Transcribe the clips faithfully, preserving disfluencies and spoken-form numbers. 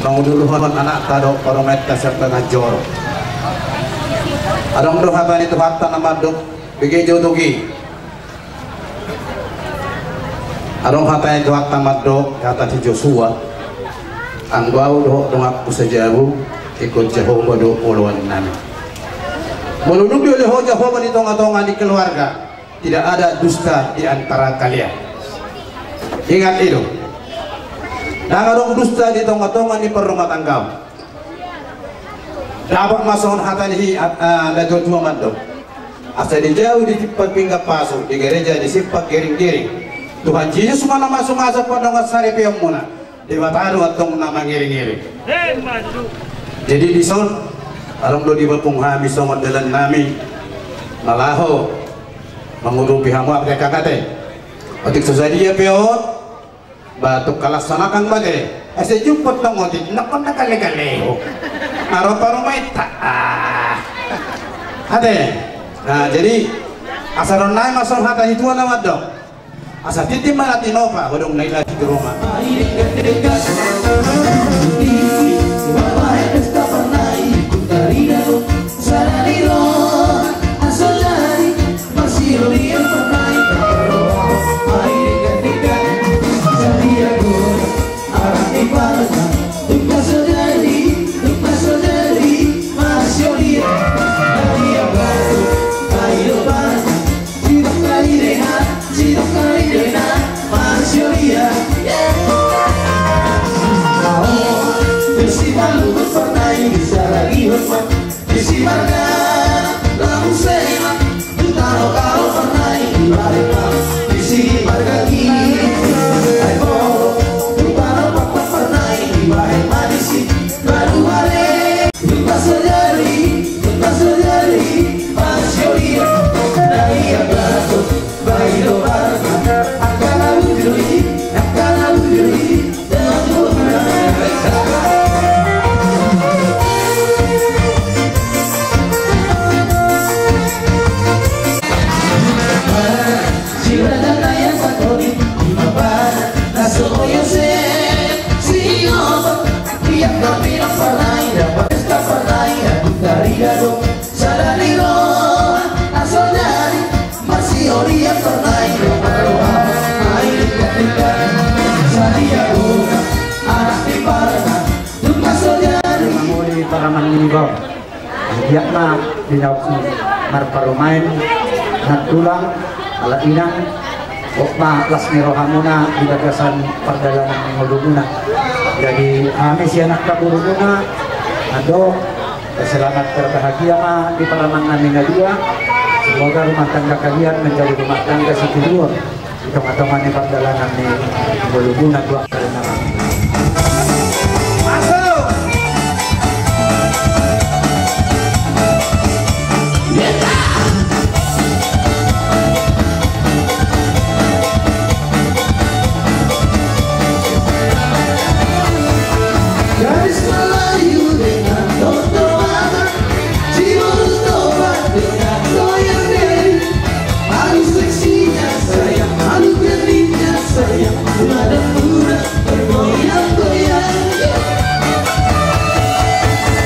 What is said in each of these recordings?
Mangudurhon anakta dohot parumaenta sian bagas joro. Adong do hata ni Tuhanta na mandok, bege jo togi. Adong hata ni Tuhanta mandok, hata si Josua: Anggo ahu dohot donganku sajabu, ingkon Jahowa do oloannami. Molo dung dioloi ho Jahowa di tongatonga ni keluarga, tidak ada dusta di antara kalian. Ingat i do. Ndang adong dusta di tongatonga ni parrumatanggaon. Dapot ma songon hata ni si, a, a, natuatua mandok: Asa di jabu disimpan pinggan pasu, di gareja disimpan geringgering. Tuhan Jesus ma na masumasu pardongansaripeonmuna. Debata do antong na mangiringiring. Jadi dison, adong do diboan hami songon dalannami na laho mangurupi hamu, ate, kakang, ate. Otik so sadia pe on, ba tung halashon akan ma ate. Asa jumpang tong otik, nangkon na galegale ho. Aro parumaenta. Ah. Ate. Nah, jadi asa ro nai ma songon hata ni tua na mandok: Asa tintin ma na tinopa, godang na i lagi di ruma. Mangoli paraman ni bau. Giat ma binauk marparumaen nantulang, ala inang, hot ma las ni rohamuna di bagasan pardalanan ni ngolumuna. Jadi hami sian angka borumuna, ando, selamat berbahagia ma di paraman nami na dua. Semoga rumah tangga kalian menjadi rumah tangga sitiruon di tongatonga ni pardalanan ni ngolumuna dua. Gadis Melayu dengan toto Batak, si Boru Toba dengan goyang diri. Aduh seksinya sayang, aduh genitnya sayang, tua dan muda bergoyang-goyang.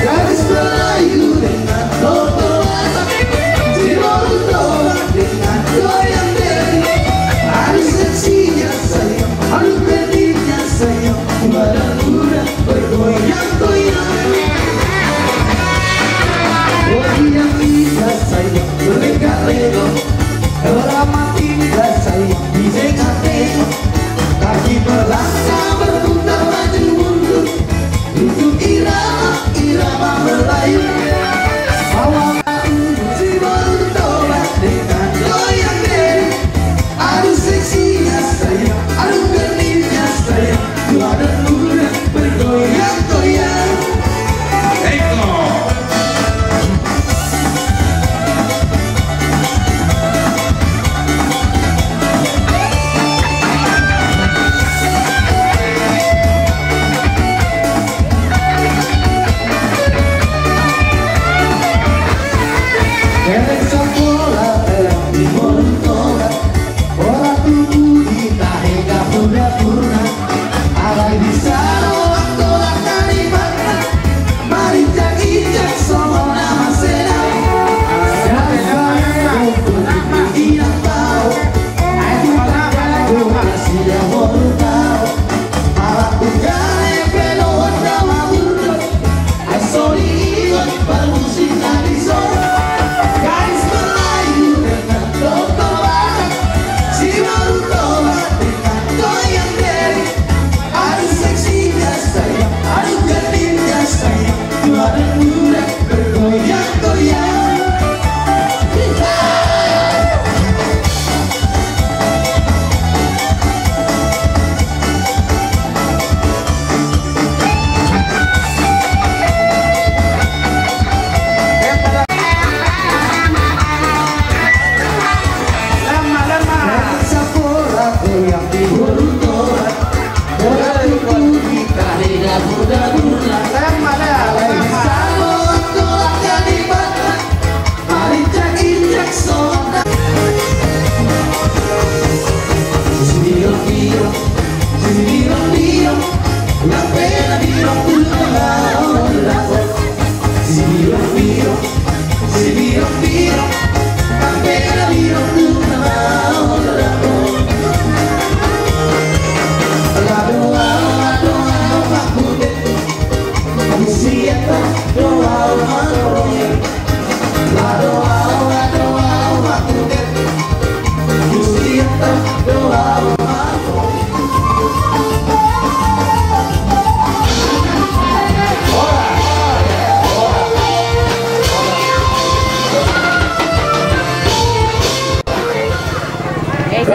Gadis Melayu dengan toto Batak, si Boru Toba dengan goyang diri. Aduh seksinya sayang, aduh genitnya sayang, tua dan muda bergoyang-goyang. Goyang indah sayang, berlegang-legang. Drama indah sayang, didengar-dengar. Kaki melangkah berputar maju mundur. Untuk irama, irama Melayu. Bawa si Boru Toba dengan goyang diri. Aduh seksinya sayang, aduh genitnya sayang, tua dan muda bergoyang.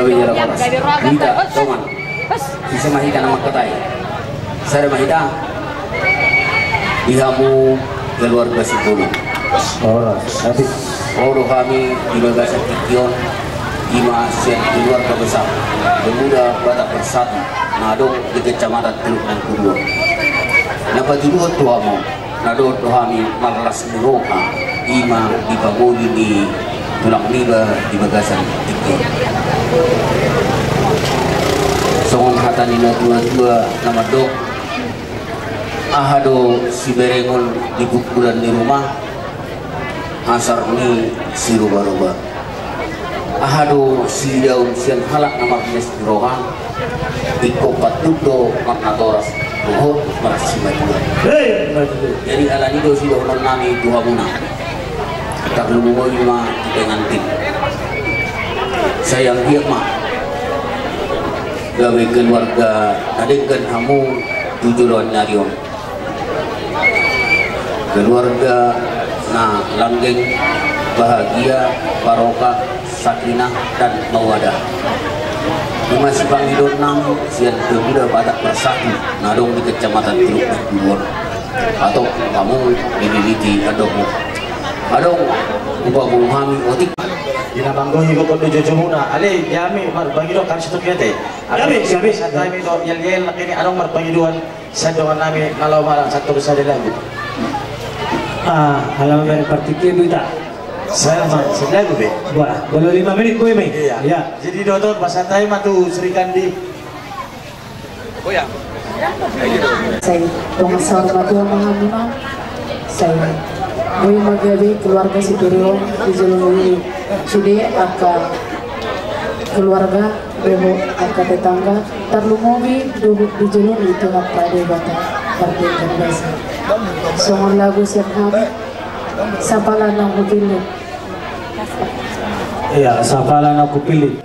Hita dongan, ise ma hita na mangkatai? Sada ma hita. Di hamu keluarga Sipulung. Olo, olo hami di bagasan tingki on, ima sian keluarga besar Pemuda Batak Bersatu na adong di Kecamatan Teluk Nangkuduon. Na patuduhon tu hamu, na dohot do hami marlas ni roha, ima di pangoli ni tulang niba di bagasan tingki on. Songon hata ni natua-tua na mandok, aha do siberengon di pungkulan ni rumah, asar ni siroba-roba. Aha do siidaon sian halak na marlas ni roha, ingkon patut do marnatoras dohot marsimatua. Jadi alani do sidohonon nami tu hamuna, tarlumobi ma tu pengantin. Sai anggiat ma gabe keluarga na denggan hamu tu joloan ni ari on. Keluarga na langgeng, bahagia, barokah, sakinah dan mawadah. Ima sipangidoan nami sian Pemuda Batak Bersatu na adong di Kecamatan Teluk Nangkuduon. Atau hamu dililiti andokmu. Adong hupapungu hami otik. Di na manggohi gokhon do jojomuna. Ale, jami marpangidoan kan situ kiate. Jami, jami. Santai mi do, yel-yel, nakini adong marpangidoan. Sian dongan nami na laho marsak tu sada lagu. Ah, ala ma bere partingkian do hita. Sada ma, sada lagu be. Bah, baru lima menit, boy, me. Iya. Iya. Jadi dohot on, pasantai ma tu Srikandi. Sai, dongan saur matua ma hamuna. Sai, boy ma gabe keluarga Sitorus on di jolo ni sude angka keluarga dohot angka tetangga, tarlumobi dohot di jolo ni Tuhanta Debata pardenggan basa. Songon lagu sian hami, Sapala na hupillit. Iya, Sapala na hupillit.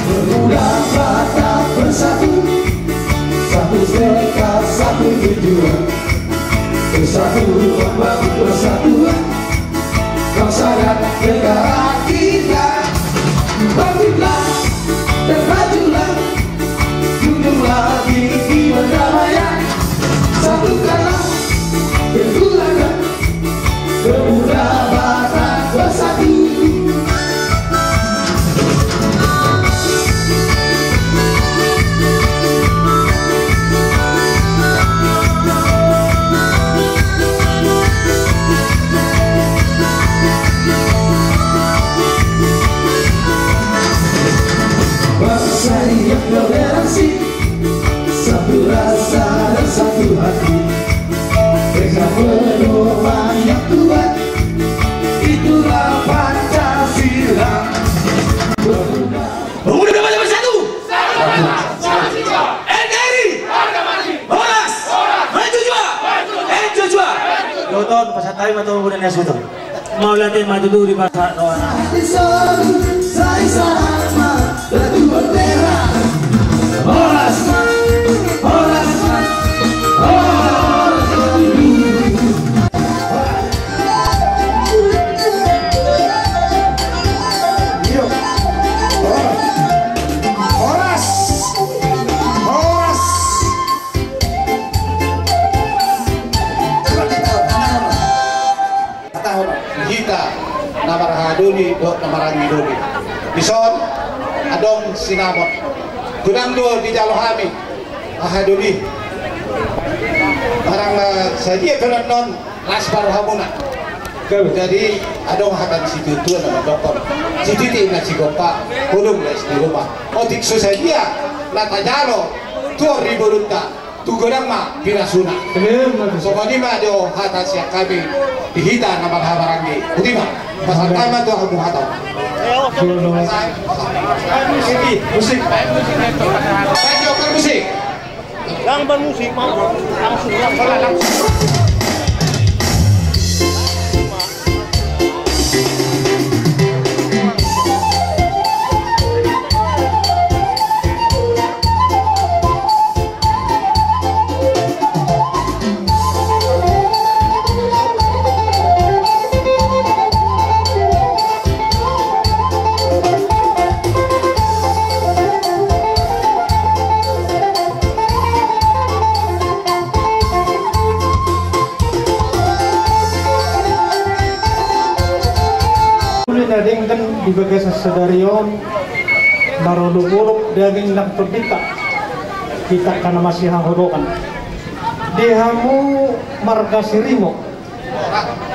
Pemuda Batak Bersatu, satu tekad, satu tujuan. Bersatu membangun persatuan bangsa dan negara kita. Bangunlah dan majulah, junjunglah tinggi perdamaian. Satukanlah kekuatan Pemuda Batak Bersatu. Rasa, rasa Tuhanku, esa pedoman yang kuat, itulah Pancasila. Pemuda Batak Bersatu. N K R I. Horas. Maju jua. Maju jua. Dua tahun pasantai ma tu pemuda ni Asutu. Mauliate ma tutu di pasahat rohana. Horas, horas, horas. Horas, horas. Hata hona hita na marhaha doli dohot na maranggi doli. Dison adong sinamot. Godang do dijalo hami haha doli. Barang na sadia pe annon las ma rohamuna. Jadi adong hata ni situatua na mandokkon, sititi na sigompa, holong na di rumah. Otik so sadia na tajalo tu ari borunta, tu godang ma pinasuna. Songon i ma do hata sian hami di hita na marhaha maranggi. Boti ma, pasahat ma tu hamu hata. Musik. Musik. Lang bermusik, mau langsung, langsung, langsung. Uli na denggan di bagasan sadari on, marolopolop daging nang tondinta, hita angka na masihaholongan. Di hamu marga Sirimo,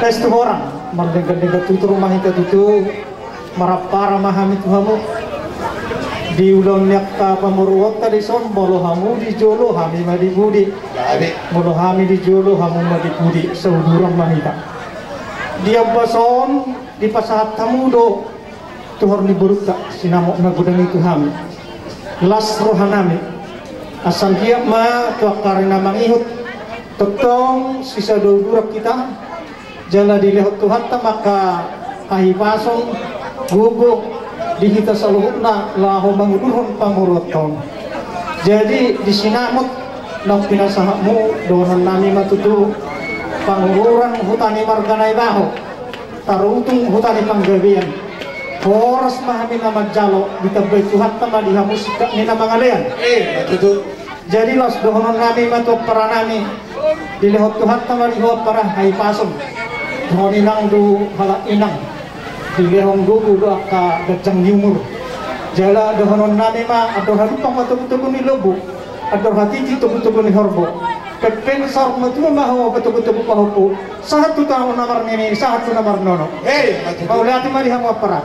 Pesta Horas, mardenggan-denggan tutur ma hita tutu, marampara ma hami tu hamu. Di ulaon ni angka pamoruonta dison, molo hamu di jolo, hami ma di pudi. Molo hami di jolo, hamu ma di pudi, sauduran ma hita. Di ombas on, dipasahat hamu do tuhor ni borunta, sinamot na godang i tu hami. Las rohanami. Asa anggiat ma tu angka ari na mangihut, tongtong sisada uduran hita, jala dilehon Tuhanta ma angka hahipason, gogo, di hita saluhutna laho mangudurhon pamoruonta on. Jadi di sinamot naung pinasahatmu, dohononnami ma tutu, pangururan huta ni marga Naibaho, tarutung huta ni panggabean. Horas ma hami na manjalo, ditambai Tuhanta ma di hamu singkat ni na mangalean. Eh, ma tutu. Jadi laos dohononnami ma tu amparanami, dilehon Tuhanta ma di ho ampara hahipason. Dohon inang do halak inang, dilehon gogo do angka ganjang ni umur. Jala dohononnami ma, andor hadumpang ma togu-togu ni lombu, andor hatiti togu-togu ni horbo. Pengpeng saur matua ma ho patogu-togu pahompu, sahat tu na marnini, sahat tu na marnono. Hei, ma tutu. Mauliate ma di hamu ampara.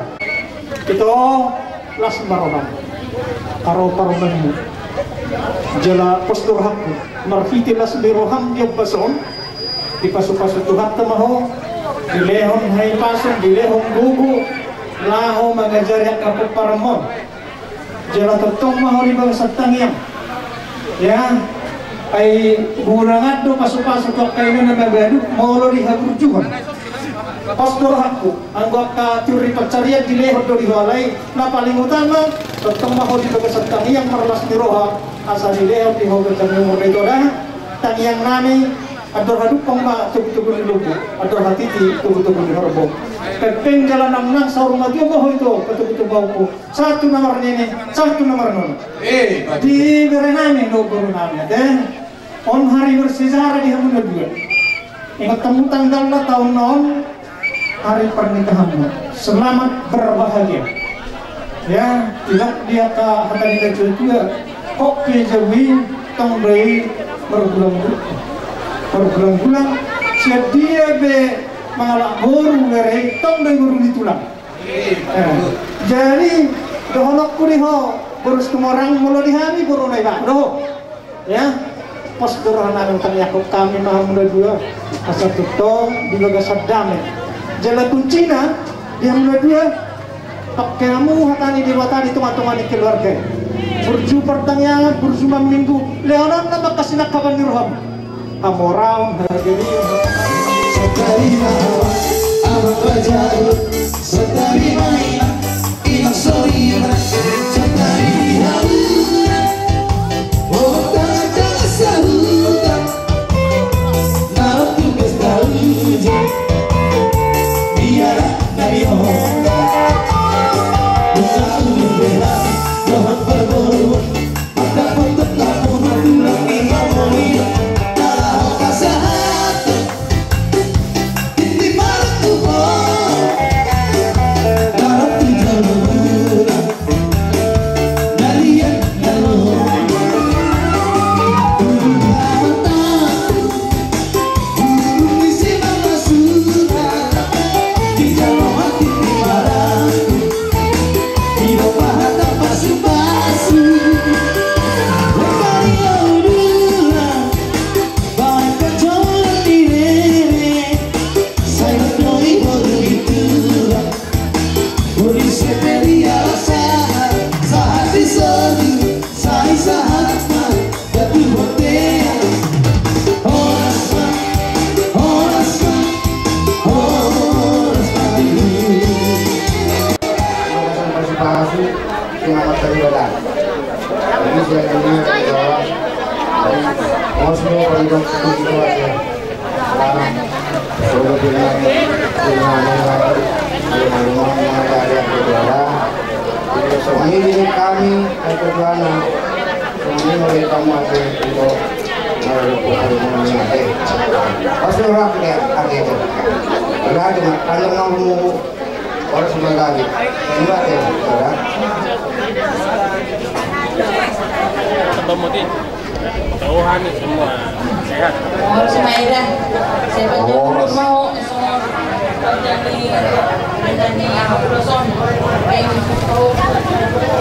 Ito, las ma roham, aro parumaenmu. Jala pos do rohangku, marhite las ni roham di ombas on, dipasu-pasu Tuhanta ma ho, dilehon hahipason, dilehon gogo, laho mangajari angka pomparanmon. Jala tongtong ma ho di bagasan tangiang. Ya, ai burangan do pasu-pasu tu angka ina na magaduk, molo di haburjuhon. Pos do rohangku, anggo angka tiur ni pansarian dilehon do di ho, alai na paling utama, tongtong ma ho di bagasan tangiang marlas ni roha, asa dilehon di ho ganjang ni umur. Ito da, tangiangnami, andor hadumpang ma togu-togu ni lombu, andor hatiti togu-togu ni horbo. Pengpeng jala nangnang saur matua ma ho ito patogu-togu pahompu, sahat tu na marnini, sahat tu na marnono. Eh, di berenami do borunami ate. On hari bersejarah di hamu na dua. Ingot hamu tanggalna, taon on, hari pernikahanmu. Selamat berbahagia. Ya, tidak dia ka hata ni na tua-tua. Hot pe jabu i, tong do i margulang-gulang. Margulang-gulang. Sian dia pe mangalap boru bere i, tong do i boru ni tulang. Eh, jadi dohononku di ho, boru Situmorang, molo di hami boru Naibaho do ho. Ya, Pos do roha nami, tangiangkon hami ma hamu na dua, asa tongtong di bagasan dame. Jala kuncina di hamu na dua, pangke hamu hata ni Debata di tongatonga ni keluarga i. Burju partangiangan, burju marminggu, lehononna ma hasinangkapan ni rohamu. Hamoraon, harga diri. Songon i ma amang, amang raja, songon i ma inang, inang soripada, songon i ma hamu. Pasti orang punya ake itu. Berarti mah kalau mau orang sebagai juga ya, orang. Tauhan semua sehat. Oh, semua eda. Saya bantu mau. Jadi, jadi, jadi, apa, Bro Son? Baik, oh,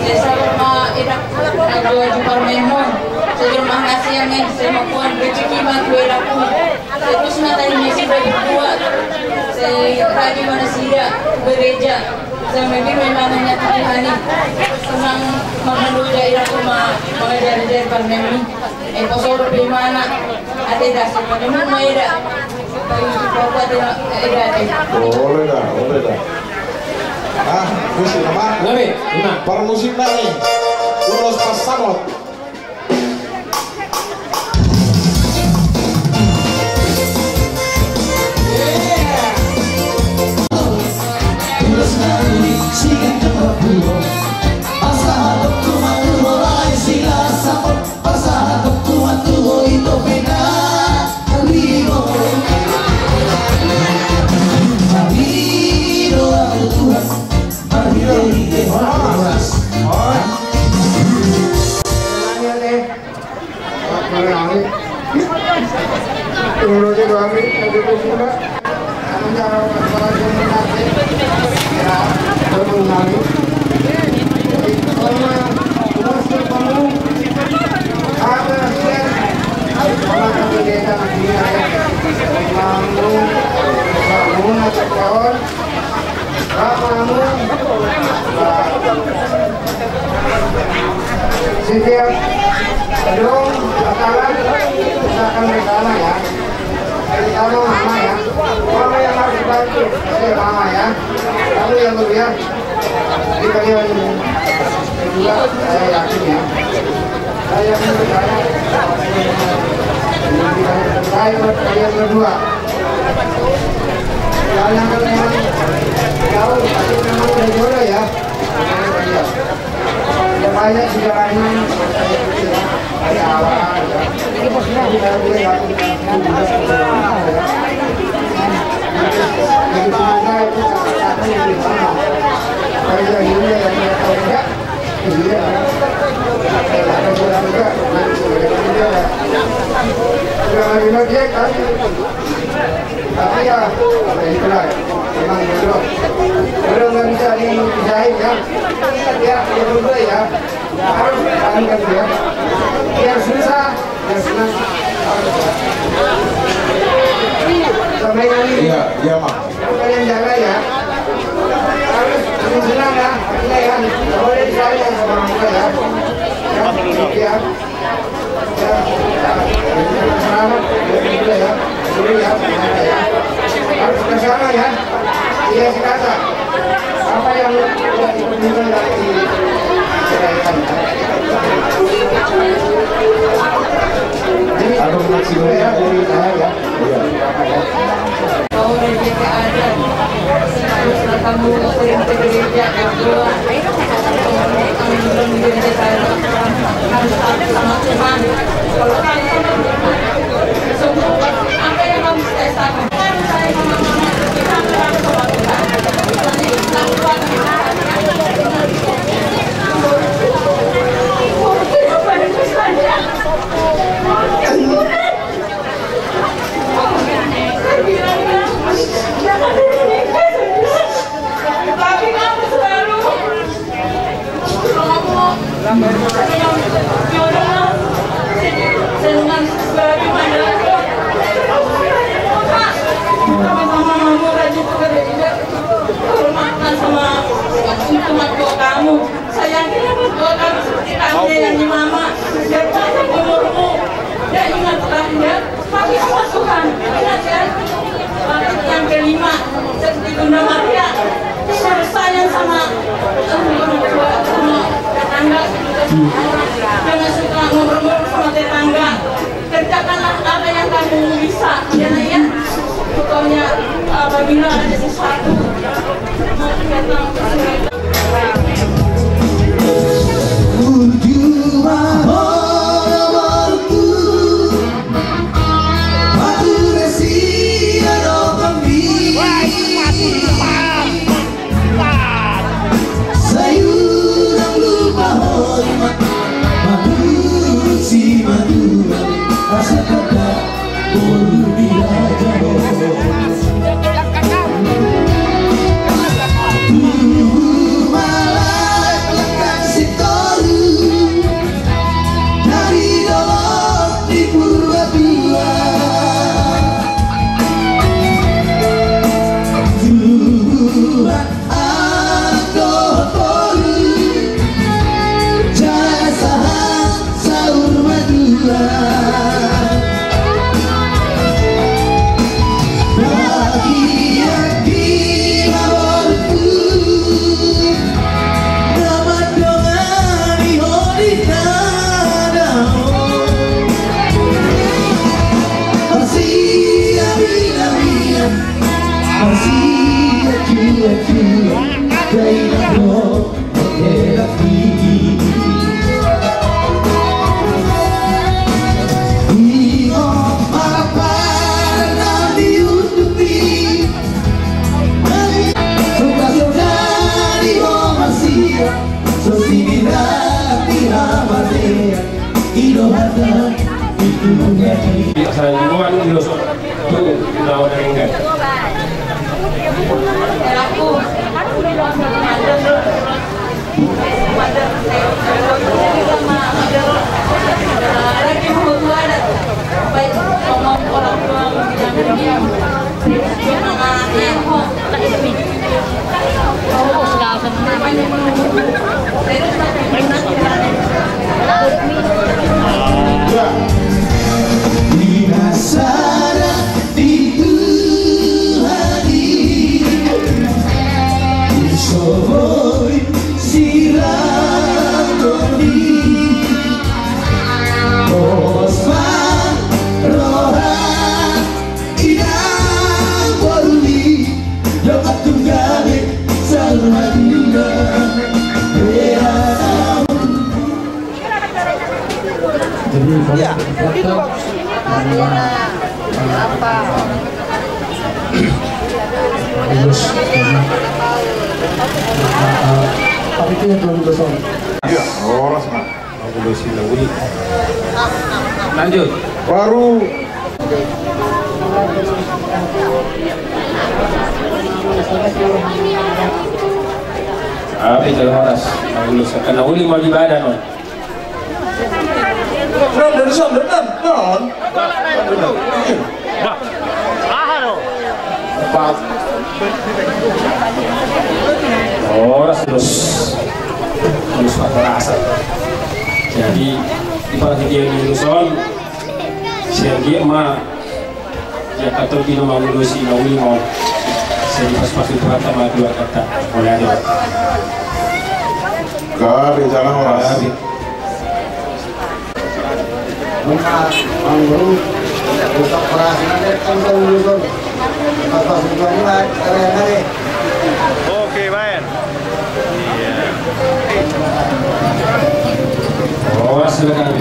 saya sama Eda, ada dua jumpa memang. Saya terima kasih ya, men. Saya mau kuat rezeki, mah, gue laku. Saya terus mata ini sih bagi dua. Saya lagi mana sih, ya? Gereja. Saya mungkin memang hanya Tuhan ini. Senang mengenal daerah rumah, mengajar dari Parmemi. Eh, poso dope imana. Ate da, so panemuk ma eda. Bayu, so paku ate da, eda, ate. Olo da, olo da. Ah, musik apa? Nami, nah. Parmusik nami. Ulos Pasamot. Setiap gedung, bakalan, misalkan rencana ya. Kalau mama ya, mama yang harus dibantu, saya mama ya. Kamu yang lebih ya. Jadi kalian berdua, saya yakin ya. Saya yakin percaya. Saya buat kalian berdua. Soalnya kan memang jauh, tapi memang udah jodoh ya. Iya. Udah banyak sejarahnya. Ada awal, ya. Jadi, kalau dia nggak punya, jadi semoga itu salah satu yang di sana. Kalau dia ini ya, dia tahu ya. Iya. Ada juga, ada juga. Udah lagi lagi ya, kan? Tapi ya, ya itulah. Memang jodoh. Jodoh nggak bisa dipisahin ya. Ya, ya, jodoh ya. Harus, kan, ya. Biar susah. Iya, iya, Mak. Kalian jaga ya. Harus senang ya. Iya ya. Boleh disayang sama orang tua ya. Ya. Ya. Selamat. Ya. Dulu ya. Harus bersama ya. Iya, sekata. Apa yang tidak diperlukan lagi. Aduh, maksimum ya, dari saya ya. Iya. Kau udah jaga adat. Terus kamu sering ke gereja, berdoa. Kamu belum gereja, saya harus taat sama Tuhan. Kalau taat sama Tuhan, semua apa yang kamu saya sama. Tapi kamu selalu Saya yakin kamu seperti tante yang di mama. Biar panjang umurmu. Ya, ingatlah ya. Tapi sama Tuhan, ingat ya. Lalu yang kelima, seperti Bunda Maria, harus sayang sama, eh, orang tua, sama tetangga. Jangan suka ngobrol-ngobrol sama tetangga. Kerjakanlah apa yang kamu bisa, ya, Nak, ya. Pokoknya, apabila ada sesuatu, mau datang ke sini. Saluan jolo tu lawan ringgan. Jadi, ya, itu bagus. Apa? Terus, ya. Apa itu yang belum kosong? Ya, horas, Mak. Lanjut. Baru. Apa itu, horas? Kena uli mau di badan, Mak. Ron, dari sana, dari sana. Horas, terus. Terus, horas. Jadi, ibarat dia di Luzon, sian dia ma, ya, kata dia mau ngurusi, mau ini, mau. Jadi, pas-pas itu kata, mau dua kata. Mulai ada. Gabe, jangan horas. Gabe. Oke, baen. Iya. Oh, silakan.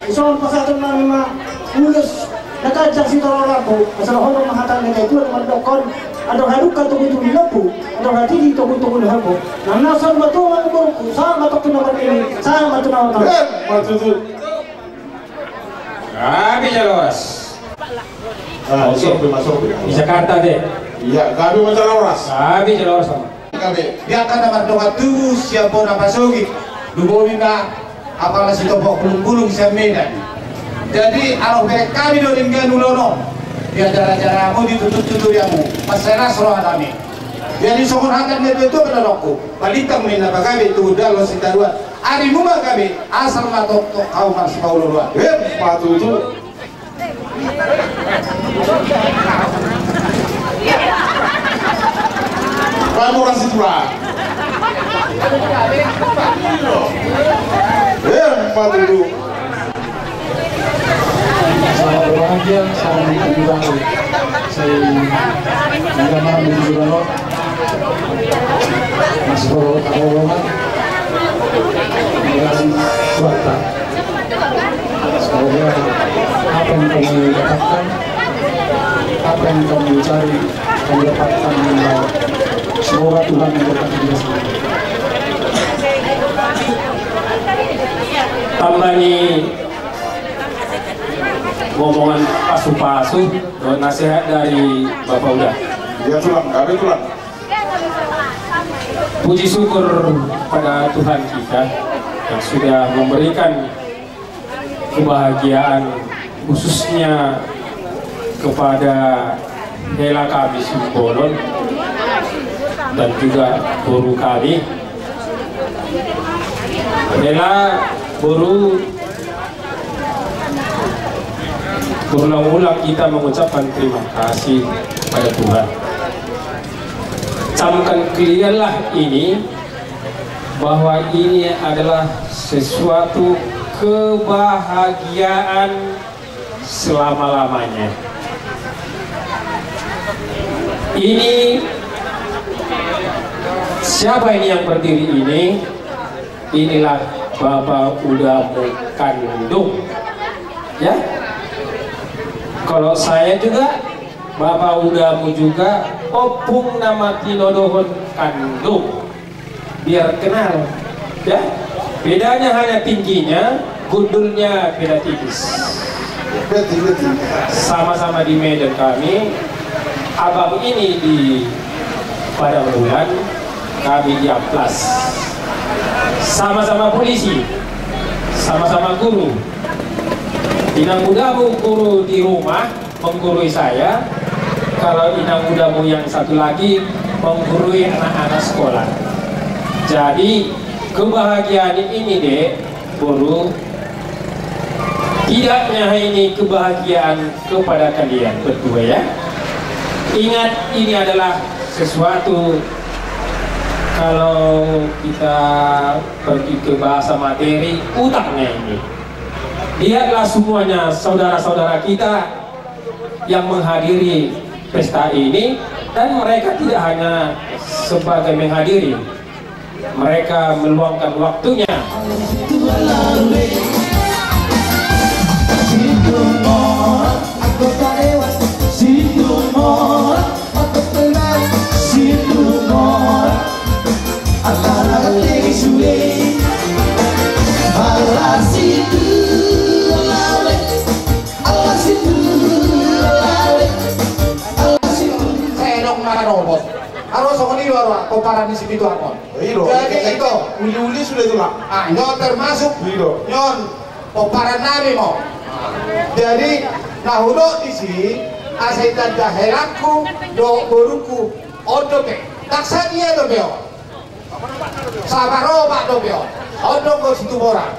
Ison pasahaton nami ma ulos na ganjang sitorop rambu, asa dohonon ma hata ni natuatua na mandokkon, andor hadungka togutogu ni lombu, andor hatiti togutogu ni horbo. Na naeng saur matua ma umurku, sahat ma tu na marnini, sahat ma tu na marnono. Eh, ma tutu. Gabe jala horas. Ah, oke. Masuk, masuk. Di Jakarta deh. Iya, gabe ma jala horas. Gabe jala horas sama. Gabe, di angka na mardongan tubu sian bona pasogit, lumobi ma apala sitombok bulungbulung sian Medan. Jadi, alo berek kami do denggan ulaon on. Di ajar-ajar hamu, di tutur-tutur hamu, mansai las roha nami. Jadi, songon hata ni natuatua ma dohononku, balintang ma inna pagabe, tubu dalan sitaruan. Ari nunga gabe, asal ma toktok hamu marsipaolooloan. Hep, ma tutu. Kamu orang situ lah. Eh, empat dulu. Selamat berbahagia, selamat menghibur. Saya tidak mau menghibur. Mas Bro, Bro, Bro, Bro. Dengan kuat, Pak. Semoga apa yang kamu dapatkan, apa yang kamu cari, kamu dapatkan dengan baik. Semoga Tuhan memberkati kita semua. Tamba ni omongan pasu-pasu, dohot nasihat dari Bapak Uda. Iya, Tulang. Kami Tulang. Puji syukur pada Tuhan kita yang sudah memberikan kebahagiaan, khususnya kepada hela kami Simbolon dan juga boru kami. Hela, boru, berulang-ulang kita mengucapkan terima kasih pada Tuhan. Camkan kalianlah ini, bahwa ini adalah sesuatu kebahagiaan selama-lamanya. Ini, siapa ini yang berdiri ini? Inilah Bapak Udamu kandung. Ya? Kalau saya juga, Bapak Udamu juga, ompung na matinodohon kandung. Biar kenal, ya. Bedanya hanya tingginya, gundulnya beda tipis. Betul, betul. Sama-sama di Medan kami, abang ini di Padang Bulan, kami di Amplas. Sama-sama polisi, sama-sama guru. Inang Udamu guru di rumah, menggurui saya, kalau Inang Udamu yang satu lagi menggurui anak-anak sekolah. Jadi, kebahagiaan ini, Dek, Boru, tidak hanya ini kebahagiaan kepada kalian berdua, ya. Ingat, ini adalah sesuatu, kalau kita pergi ke bahasa materi, utangnya ini. Lihatlah semuanya, saudara-saudara kita yang menghadiri pesta ini, dan mereka tidak hanya sebagai menghadiri, mereka meluangkan waktunya. Aro songon i do aro pomparan ni si Pitu Angon. Jadi ito, uli-uli sude tu lah. Ah, nyo termasuk. Nyo Pomparan nami ma on. Jadi na hudok disi, asa ditanda helangku dohot borungku. On dope, ndang sadia dope on. Sabar obat dope on. On do Situmorang.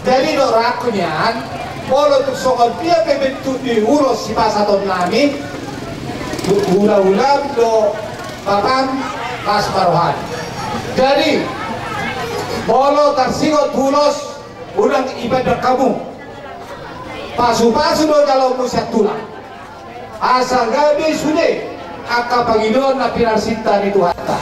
Jadi dok rohangku nian, molo tung songon dia pe bentuk ni ulos sipasahaton nami, hu-, hula-hula do papan las ma rohana. Jadi molo tarsingot ulos, unang dipandang hamu. Pasu-pasu do jaloonmu sian tulang. Asa gabe sude angka pangidoan na pinarsinta ni Tuhanta.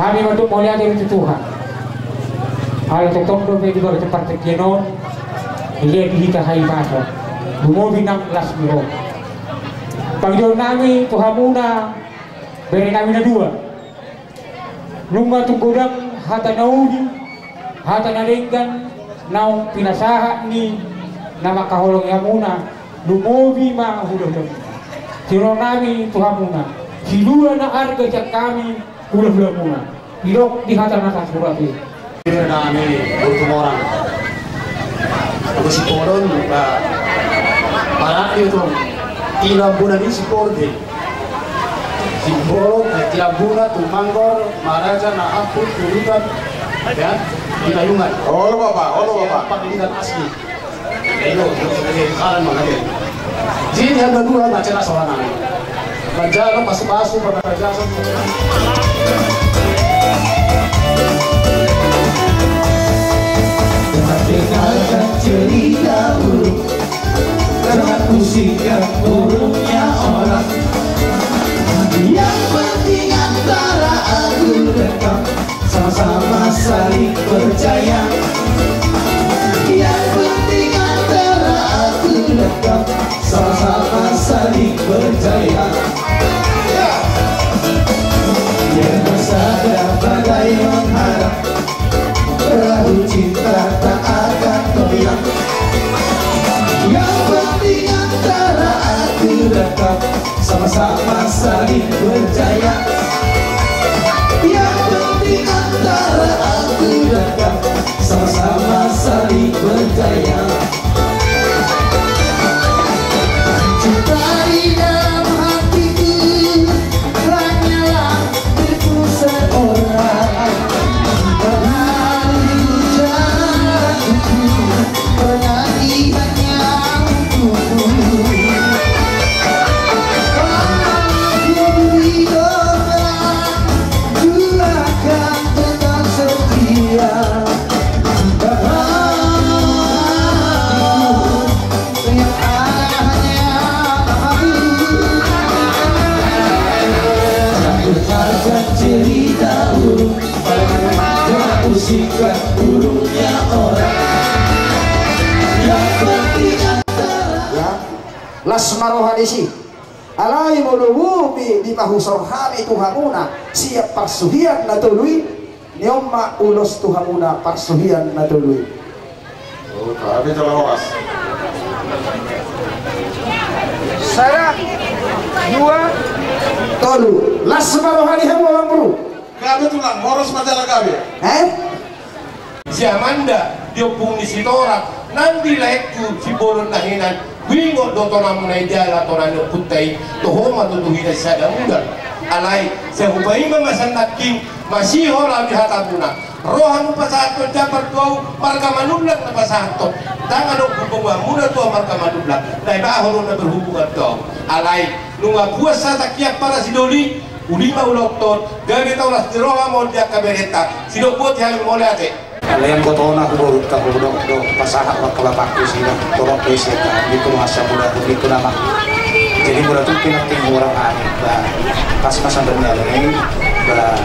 Hami mandok mauliate ma tu Tuhan. Ala tongtong dope di bagasan partingkian on, dilehon hita hahipason. Lumobi nang las ni roha. Pangidoan nami tu hamuna, bere nami na dua. Nunga tung godang hata na uli, hata na denggan, naung pinasahat ni na mangkaholongi hamuna, lumobi ma hulahula. Siroha nami tu hamuna, silua na arga sian hami, hulahulamuna. Didok di hata na tarsurat i. Bere nami boru Tumorang. Anggo Simbolon, ba, parade tu, tiga bulan ini Simbolon dei. Simbolon, eh, tiga bulan, Tumorang, Maraja, Napu, Turutan, ya, di Kayungan. Olo, Bapak, olo, Bapak. Empat ini kan asli. Jadi, yang kedua, baca lah soal nami. Baca lah, pasu-pasu, pada baca. Dengarkan cerita burung, jangan pusingkan burungnya orang. Yang penting antara aku dan kau sama-sama saling percaya. Yang penting antara aku dan kau sama-sama saling percaya. Yang bersandar badai mengharap, perahu cinta tak akan goyang. Yang penting antara aku dan kau sama-sama saling percaya. Yang penting antara aku dan kau sama-sama saling percaya. Cinta di dalam hatiku hanyalah milikmu seorang. Terlalu jauh. Cerita burung, jangan pusingkan burungnya orang. Yang penting antara. Ya, las ma roha disi. Alai molo boi dipahusor hami tu hamuna sian parsuhian na tolu i, nion ma ulos tu hamuna parsuhian na tolu i. Oh, tapi telah horas. Sada, dua, tolu. Las ma roha ni hamu amangboru. Gabe tulang, horas ma jala gabe. Eh? Si Amanda di ompung ni Sitorang, nang di laengku Simbolon na hinan, huingot do tonamuna i jala tona ni ompunta i, toho ma tutu hita sisada muda. Alai, sai hupaima ma sian nangkin, masihol hami hatamuna. Ro hamu pasahathon jambar tu ahu, marga Manullang na pasahathon. Ndang adong hubunganmuna tu ahu marga Manullang, na ibaho do na berhubungan tu ahu. Alai, nunga puas hata kian para sidoli, uli ma ulaonta on, gabe tau las ni roha ma on di angka berenta, sidok boti hami mauliate. Alai anggo tona huboruta hudok do pasahat ma tu bapakku sida, torop do i seka, di tu masa muda, di tu nama. Jadi mula tu pinanting orang ani, ba, pas masa berniaga ini, ba,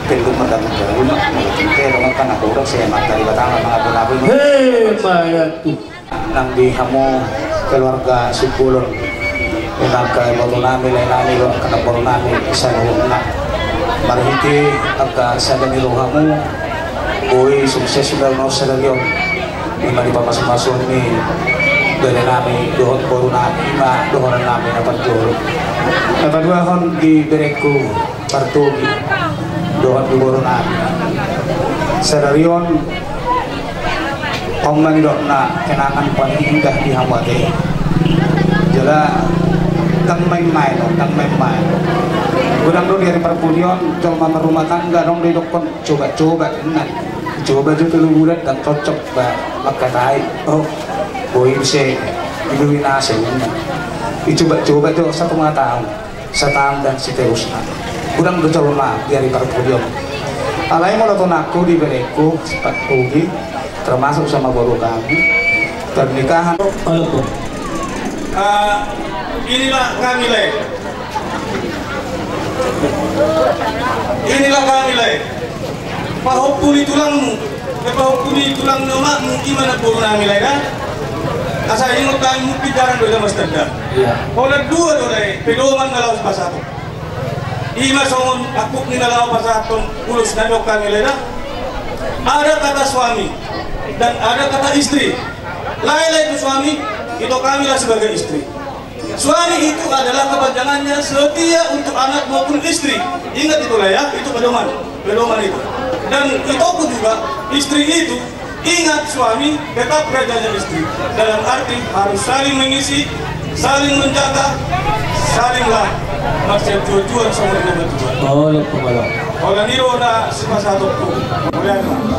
penduk mata muda, rumah, mula tu telo mata nak orang saya mata di batang, mata aku nabu. Hei, mayat tu. Nang di hamu keluarga Simbolon, nang angka iboto nami, lae nami, dohot angka namboru nami saluhutna. Marhite angka sada ni rohamu, boi sukses do na sadari on. Ima di pamasumasuon ni bere nami dohot boru nami, ima dohonon nami na parjolo. Na paduahon di berengku, Partogi, dohot di boru nami. Sadari on, on ma nidokna kenangan paling indah di hamu ate. Jala, ndang main-main on, ndang main-main. Godang do di ari parpudi on, jolma marrumah tangga, adong do didokkon, coba-coba, inna. Coba jo tolu bulan, ndang cocok, ba, mangkatai. Oh, boi muse, ibu inase, inna. Dicoba-coba jo, satu mata. Sataon dan seterusna. Godang do jolma di ari parpudi on. Alai molo tonangku di berengku, Partogi, termasuk sama boru kami, pernikahan. Halo, Bro. Ah, inilah kami, lae. Inilah kami, lae. Pahompu ni tulangmu, eh, pahompu ni tulang ni omakmu, ima na boru nami, lae, da? Asa ingot hami, mungkin jarang do ida mastanda. Iya. Holan dua do da i pedoman na laho pasahathon. Ima songon angkup ni na laho pasahathon ulos na nidok hami, leda. Ada kata suami dan ada kata istri. Lae-lae tu suami, ito hami lae sebagai istri. Suami itu adalah kepanjangannya setia untuk anak maupun istri. Ingat itu, lae, ya, itu pedoman, pedoman itu. Dan itoku juga, istri itu, ingat, suami tetap rajanya istri. Dalam arti harus saling mengisi, saling menjaga, salinglah marsianjuan-juan saumur hidup. Betul, betul. Holan i do na sipasahatonku. Mauliate ma.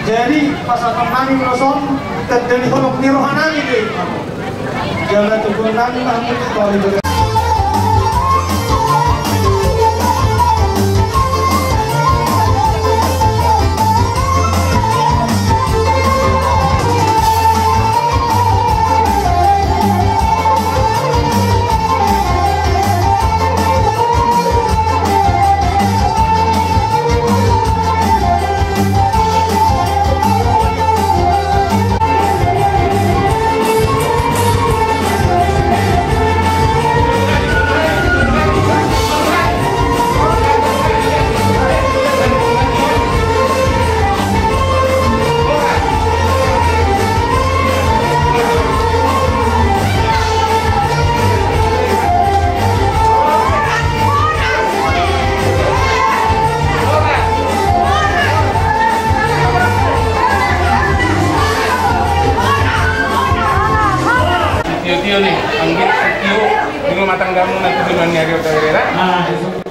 Jadi, pasahat nami muse on, tanda ni holong ni roha nami do i. Jala tubuan nami ma hamu tu tali. Anggiat setia di rumah tanggamu na tu joloan ni ari on, Taberera.